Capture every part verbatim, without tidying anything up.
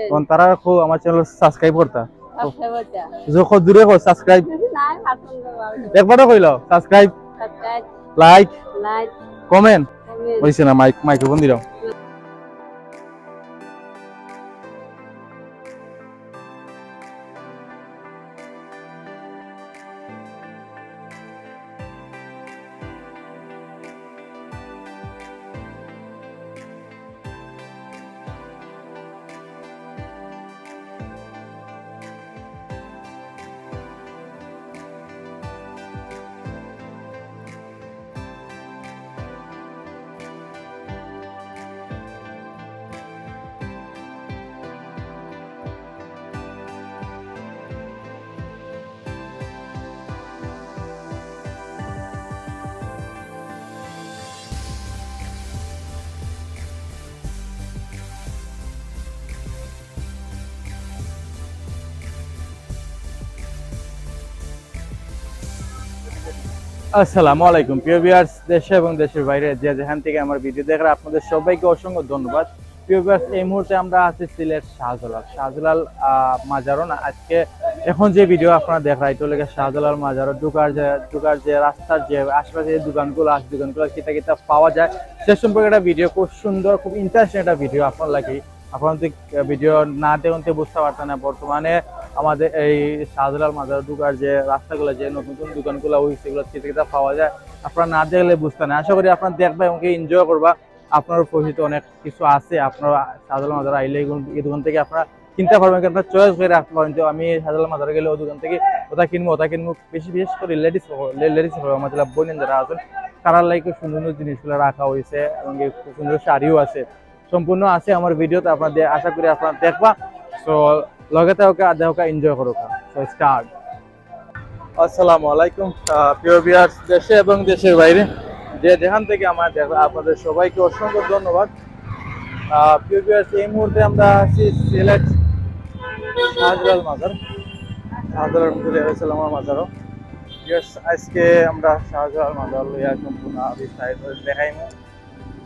অখন তারারে কও আমার channel subscribe করতা। যখন দূরে কও subscribe। একবারও কইলাও subscribe, like, comment। অইছে না, mic, microphone দিলাম। আসসালামু আলাইকুম প্রিয় viewers, দেশে এবং দেশের বাইরে যে যেখান থেকে আমার video দেখরা আপনাদের সবাইকে অসংখ্য ধন্যবাদ। প্রিয় viewers, এই মুহূর্তে আমরা আছি সিলেট শাহজালাল, শাহজালাল, আহ, মাজারো না। আজকে এখন যে video আপনারা দেখরা, এটা লাগে শাহজালাল মাজারো ঢুকার যে, ঢুকার যে রাস্তার যে আশেপাশে যে দোকানগুলো আছে, দোকানগুলো কিতা কিতা পাওয়া যায়, সে সম্পর্কে একটা video, খুব সুন্দর, খুব interesting একটা video আপনার লাগি। আপনারা যদি, আহ, video না দেখেন তো বুঝতে পারতেন না। বর্তমানে আমাদের এই শাহজালাল মাজারো ঢুকার যে রাস্তাগুলো, যে নতুন নতুন দোকানগুলো হইছে, এগুলো কিতা কিতা পাওয়া যায়, আপনারা না দেখলে বুঝতেন না। আশা করি আপনারা দেখবা এবং কি enjoy করবা। আপনার পরিচিত অনেক কিছু আছে, আপনারা শাহজালাল মাজারো আইলে এগুলো, এই দোকান থেকে আপনারা কিনতে পারবেন, আপনারা choice করে রাখতে পারেন যে আমি শাহজালাল মাজারো গেলে ওই দোকান থেকে ওটা কিনবো, ওটা কিনবো। বেশি, বিশেষ করে ladies, লে-, ladies সকল, আমার যারা বোন যারা আছেন, তারার লাগি খুব সুন্দর সুন্দর জিনিসগুলো রাখা হয়েছে এবং কি খুব সুন্দর শাড়িও আছে, সম্পূর্ণ আছে আমার video-তে। আপনাদের, আশা করি আপনারা দেখবা। So, লগে থাকা, দেখা, enjoy করুকা। So, start। আসসালামু আলাইকুম, আহ, প্রিয় viewers, দেশে এবং দেশের বাইরে যে যেখান থেকে আমার দেখা, আপনাদের সবাইকে অসংখ্য ধন্যবাদ। আহ, প্রিয় viewers, এই মুহূর্তে আমরা আছি সিলেট শাহজালাল মাজার, শাহজালাল মুর্শিদে আলাইহিস সালামের মাজারও। Viewers, আজকে আমরা শাহজালাল মাজার লইয়া সম্পূর্ণ বিস্তারিত দেখাইমু।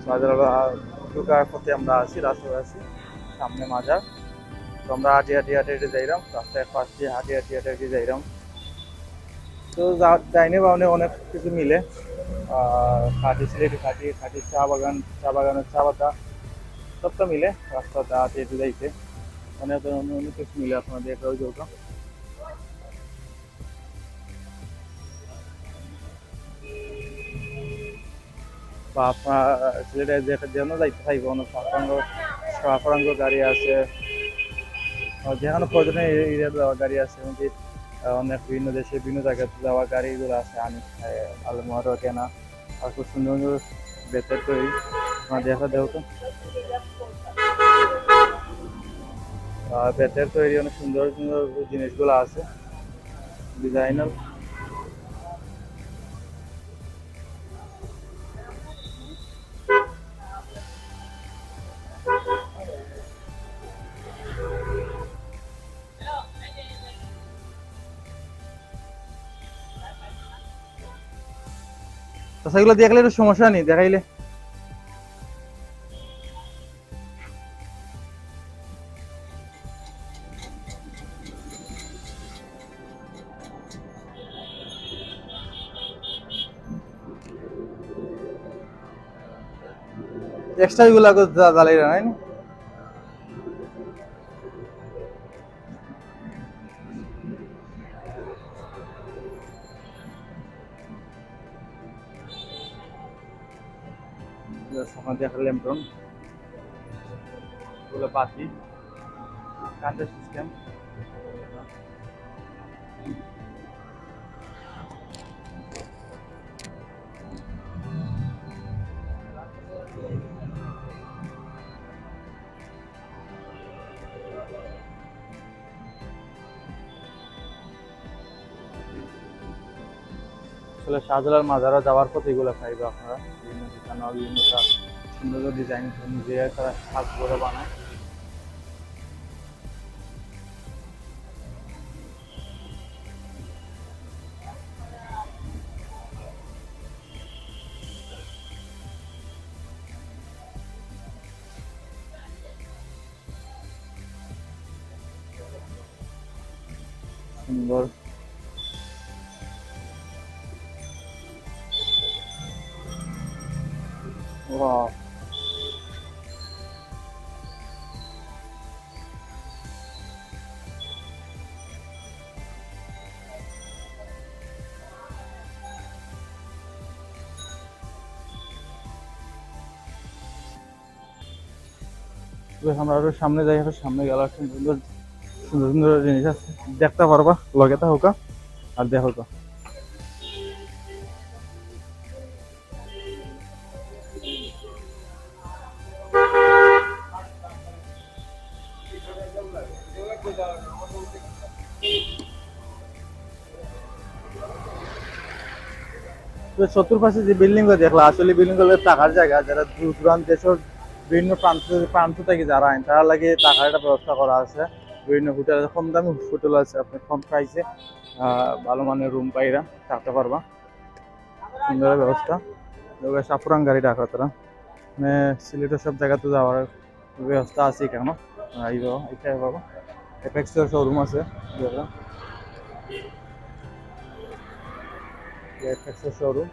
শাহজালাল ঢুকার পথে আমরা আছি, রাস্তায় আছি, সামনে মাজার। তো আমরা হাঁটি হাঁটি হাঁটি হাঁটি যাইরাম, রাস্তার পাশ দিয়া হাঁটি হাঁটি হাঁটি হাঁটি যাইরাম। তো যা-, যাইনে বাউনে অনেক কিছু মিলে, আহ, খাঁটি সিলেটি খাঁটি, খাঁটি চা বাগান, চা বাগানের চা পাতা, সবটা মিলে রাস্তাটা হাঁটি হাঁটি যাইতে অনেক, অনেক, অনেক কিছু মিলে। আপনাদের এটাও যোগা বা আপনার সিলেটে যে, যেন যাইতে চাইবো, অনেক সাফরাঙ্গ, সাফরাঙ্গ গাড়ি আছে, আর যেখানে প্রয়োজনে এ-, এরিয়া যাওয়া গাড়ি আছে, এমনকি, আহ, অনেক বিভিন্ন দেশে বিভিন্ন জায়গাতে যাওয়া গাড়িগুলো আছে, আনি, আহ, আলমোড়া কেনা। আর খুব সুন্দর সুন্দর বেতের তৈরি, আমার দেখা দেখো তো। আহ, বেতের তৈরি অনেক সুন্দর সুন্দর জিনিসগুলো আছে, designer। আচ্ছা, এগুলো দেখলে একটু সমস্যা নেই, দেখাইলে। Extra এগুলো আগে জা-, জ্বালাই না, নাই না? সামনে দেখা ল্যাম্পটন, এগুলো বাতি, কারেন্টের সিস্টেম। আসলে শাহজালাল মাজারো যাওয়ার পথে এগুলো পাইবা আপনারা, বিভিন্ন ঠিকানা, বিভিন্ন তার সুন্দর ডিজাইন নিজে তারা কাজ করে বানায়। সুন্দর। ওয়াও। তো আমরা আরো সামনে যাই, আরো সামনে গেলে সুন্দর সুন্দর, সুন্দর সুন্দর জিনিস আছে, দেখতা পারবা, লগে থাকো আর দেখো। তো চতুর্পাশে যে বিল্ডিং গুলো দেখলা, আসলে বিল্ডিং গুলো থাকার জায়গা, যারা দূর দূরান্ত দেশের বিভিন্ন প্রান্ত প্রান্ত থেকে যারা আইন, তারা লাগে থাকার একটা ব্যবস্থা করা আছে। বিভিন্ন হোটেল আছে, কম দামি হোটেল আছে, আপনি কম প্রাইসে ভালো মানের রুম পাইরা থাকতে পারবা। সুন্দর ব্যবস্থা। সাফরান গাড়ি ডাকা তারা, মানে সিলেটের সব জায়গাতে যাওয়ার ব্যবস্থা আছে এখানে। আইবা, এখানে পাবা। এপেক্সের শোরুম আছে, দেখো। এপেক্সের শোরুম।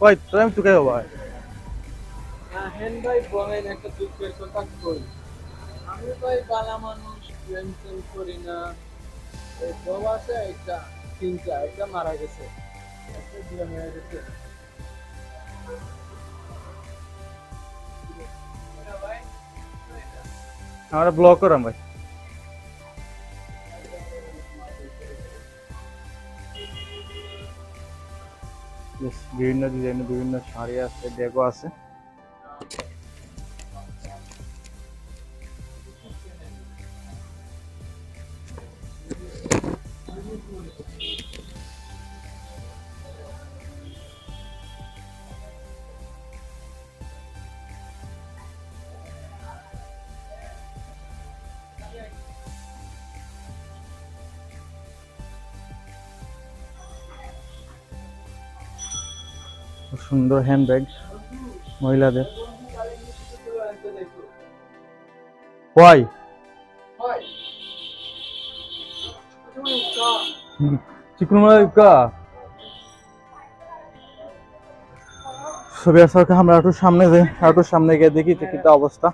ওই, তোরা আমি তুকাই হবা। আহেন ভাই, বলেন একটা দুঃখের কথা কই। আমি ভাই বালা মানুষ, প্রেম টেম করি না। এই বউ আছে একটা, তিনটা, একটা মারা গেছে, একটা বিয়ে হয়ে গেছে। আমরা ব্লগ করাম ভাই। Yes, বিভিন্ন ডিজাইনের বিভিন্ন শাড়ি আছে, ব্যাগও আছে। খুব সুন্দর হ্যান্ডব্যাগ মহিলাদের। ওয়াই? হুম, চিকুন মারা ইউকা। ছবি আসলে আমরা একটু সামনে যাই, একটু সামনে গিয়ে দেখি যে কিতা অবস্থা।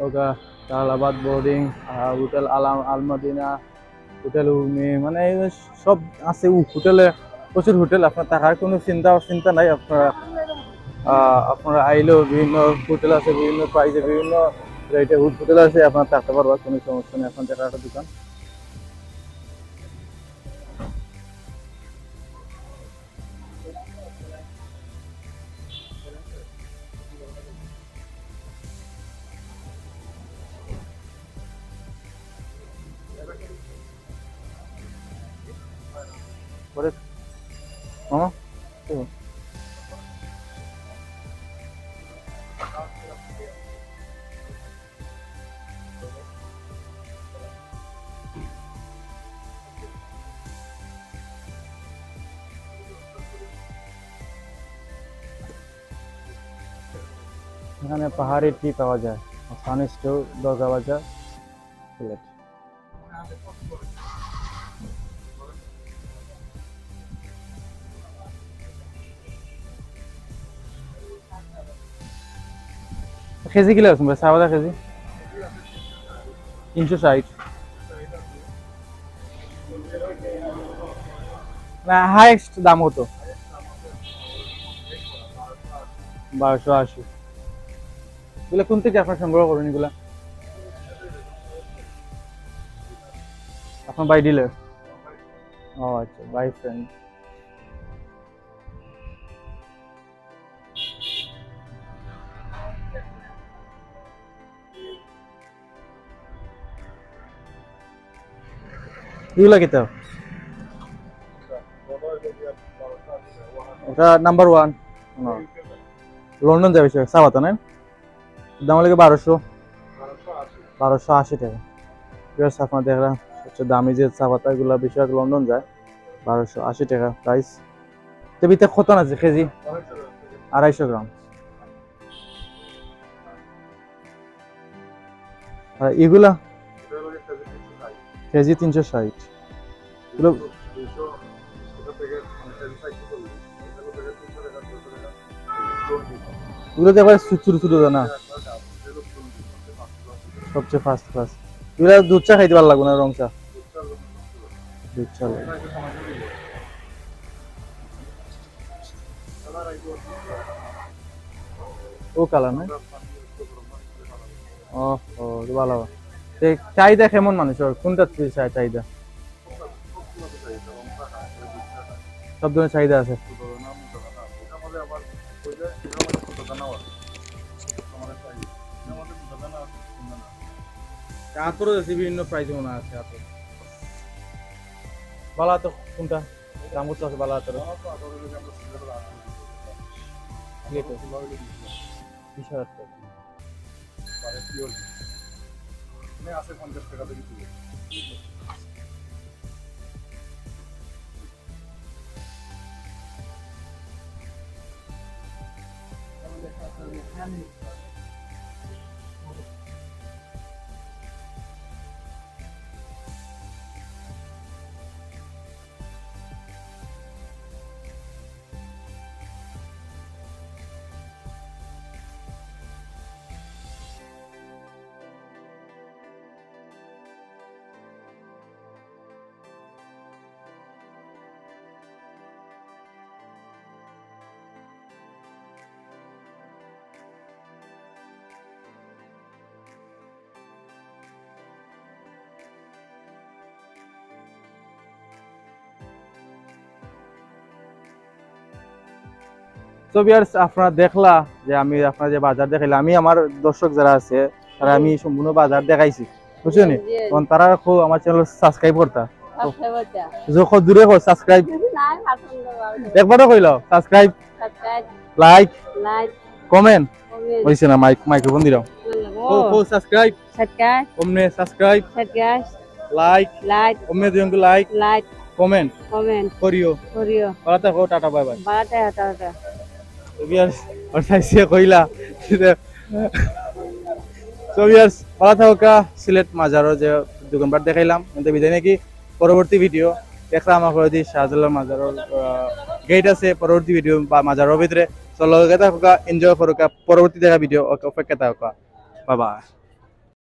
ওগা, জালালাবাদ বোর্ডিং, আহ, হোটেল আলাম, আল মদিনা, হোটেল উর্মি, মানে এই যে সব আছে উ-, হোটেলে, প্রচুর হোটেল। আপনার থাকার কোনো চিন্তা, চিন্তা নাই। আপনারা, আহ, আপনারা আইলেও বিভিন্ন হোটেল আছে, বিভিন্ন প্রাইসে, বিভিন্ন রেটে হোটেল আছে, আপনারা থাকতে পারবা, কোনো সমস্যা নেই। আপনার জায়গা একটা দোকান। পরে মামা, এখানে পাহাড়ি টি পাওয়া যায়, আফগানিস্তান, দরগা বাজার, সিলেট। কেজি কিলা আছে ভাই, চা পাতা কেজি? তিনশো ষাট। হায়েস্ট দাম কত? বারোশো আশি। এগুলা কোন থেকে আপনারা সংগ্রহ করেন এগুলা? আপনার বাই ডিলার? ও আচ্ছা, বাই ফ্রেন্ড। এগুলা কিতা? এটা নাম্বার ওয়ান। লন্ডন যাবে সে, চা পাতা, না? দাম লাগে বারোশো, বারোশো আশি টাকা। ভিউয়ার্স, আপনারা দেখরা সবচেয়ে দামি যে চা পাতা, এগুলা বেশিরভাগ লন্ডন যায়। বারোশো আশি টাকা প্রাইস। তো ভিতরে কত আছে কেজি? আড়াইশো গ্রাম। আর এগুলা? কেজি তিনশো ষাট। এগুলো এগুলো তো একবারে ছোট ছোট দানা। সবচেয়ে ফার্স্ট ক্লাস। এগুলা দুধ চা খাইতে ভালা লাগবো না, রং চা? দুধ চা লাগে। ও কালার না? ও, ও, তো ভালা। তো চাহিদা কেমন মানুষর? কোনটা তুই চাই চাহিদা? সব ধরনের চাহিদা আছে। আতরও আছে, বিভিন্ন প্রাইস মনে আছে আতর। ভালা আতর কোনটা? দাম কত আছে ভালা আতর? বিশ হাজার টাকা। মানে আছে পঞ্চাশ টাকা থেকে শুরু। So ভিউয়ার্স, আপনারা দেখলা যে আমি আপনারা যে বাজার দেখাইলাম, আমি আমার দর্শক যারা আছে তারা আমি সম্পূর্ণ বাজার দেখাইছি, বুঝছো নি? জি, জি। এখন তারা খুব আমার চ্যানেল সাবস্ক্রাইব করতা। সাবস্ক্রাইব করতা। যে খুব দূরে হোক সাবস্ক্রাইব। না, পছন্দ হবে। একবারও কইলাও subscribe, subscribe, like, like, comment. Comment. হইছে না, মাইক, মাইক্রোফোন দিলাম। ও। কো, কো সাবস্ক্রাইব। সাবস্ক্রাইব। কমনে সাবস্ক্রাইব। সাবস্ক্রাইব। লাইক। লাইক। কমনে দিও লাইক। লাইক। কমেন্ট। কমেন্ট। করিও। করিও। ভালা থাকো, টাটা, বাই বাই। ভালা থাকো, টাটা। তো ভিউয়ার্স, অর্থাৎ সে কইলা, তো ভিউয়ার্স, ভালা থাকো কা, সিলেট মাজারর যে দোকানপাট দেখাইলাম, কিন্তু বিদায় নাকি পরবর্তী ভিডিও দেখলাম আমার করি শাহজালাল মাজারর, আহ, গেট আছে পরবর্তী ভিডিও বা মাজারর ভিতরে। তো লগে থাকো কা, এনজয় করো কা, পরবর্তী দেখা ভিডিও, ওকে, অপেক্ষা থাকো কা। Bye bye.